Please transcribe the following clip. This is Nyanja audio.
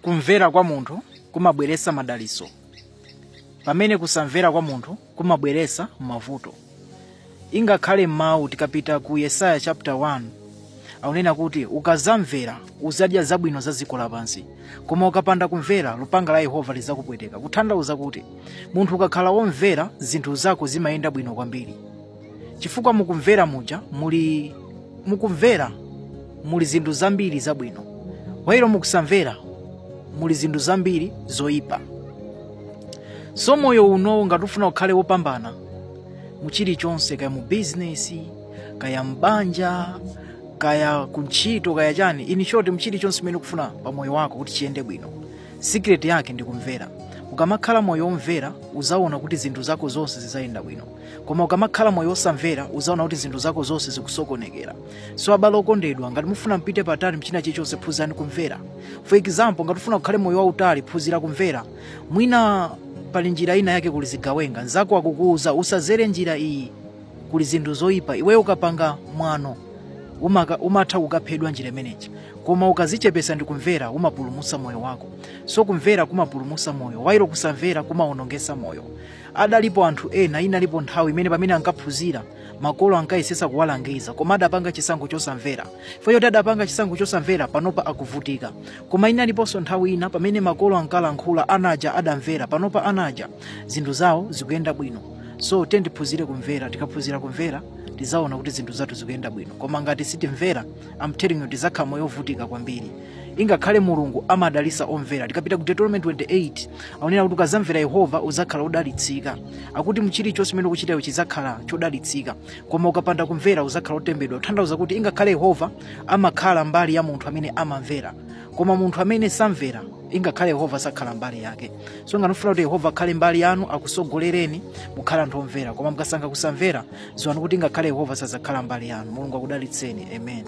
Kumvera kwa munthu kumabweretsa madalitso, pamene kusamvera kwa munthu kumabweretsa mavuto. Ingakhale m'mawu, tikapita ku Yesaya chapter 1, akunena kuti ukazamvera uzadya zabwino za dziko lapansi, koma ukapanda kumvera lupanga la Yehova lizakupweteka. Kutanthauza kuti munthu ukakhala womvera, zinthu zako zimayenda bwino kwambiri, chifukwa mukumvera muja muli, mukumvera muli zinthu zambiri zabwino, while mukusamvera muli zinthu zambiri zoyipa. So moyo uno, ngati ufuna ukhale wopambana muchilichonse, kaya mu bizinesi, kaya mbanja, kaya kuntchito, kaya chani, in short, muchilichonse chimene ukufuna pa moyo wako kuti chiyende bwino, secret yake ndi kumvera. Ukamakhala moyo womvera, uzaona kuti zinthu zako zonse zizayenda bwino, koma ukamakhala moyo wosamvera, uzaona kuti zinthu zako zonse zikusokonekera. So abale okondedwa, ngati mufuna mpite patali mchina chilichonse, phunzirani kumvera. For example, ngati ufuna kukhale moyo wautali, phunzira kumvera. Mwina pali njira ina yake kuli zigawenga, nzako akukuuza, "Usazere njira iyi, kuli zinthu zoyipa." Iweyo ukapanga mwano, umatha kukaphedwa njira imeneyi, koma ukazichepesa ndi kumvera, umapulumutsa moyo wako. So kumvera kumapulumutsa moyo, while kusamvera kumawonongesa moyo. Adalipo anthu ena, inalipo nthawi imene pamene ankaphunzira, makolo ankayesesa kuwalangiza, koma adapanga chisankho chosamvera. Chifukwa choti adapanga chisankho chosamvera, panopa akuvutika. Koma inaliponso nthawi ina pamene makolo ankalankhula, anaja adamvera, panopa anaja zinthu zawo zikuyenda bwino. So tiphunzire kumvera. Tikaphunzira kumvera, tizaona kuti zinthu zathu zikuyenda bwino, koma ngati sitimvera, I'm telling you, tizakhala moyo ovutika kwambiri. Ingakhale Mulungu amadalitsa omvera. Tikapita ku Deuteronomy 28, akunena kuti ukazamvera Yehova uzakhala odalitsika, akuti mchilichonse chimene ukuchitayo chizakhala chodalitsika, koma ukapanda kumvera uzakhala otembedwa. Kutanthauza kuti ingakhale Yehova amakhala mbali ya munthu amene amamvera, koma munthu amene samvera, ingakhale Yehova sakhala mbali yake. So ngati mufuna kuti Yehova akhale mbali yanu, akusogolereni, mukhale anthu omvera, koma mukasankha kusamvera, ziwani kuti ingakhale Yehova sazakhala mbali yanu. Mulungu akudalitseni. Amen.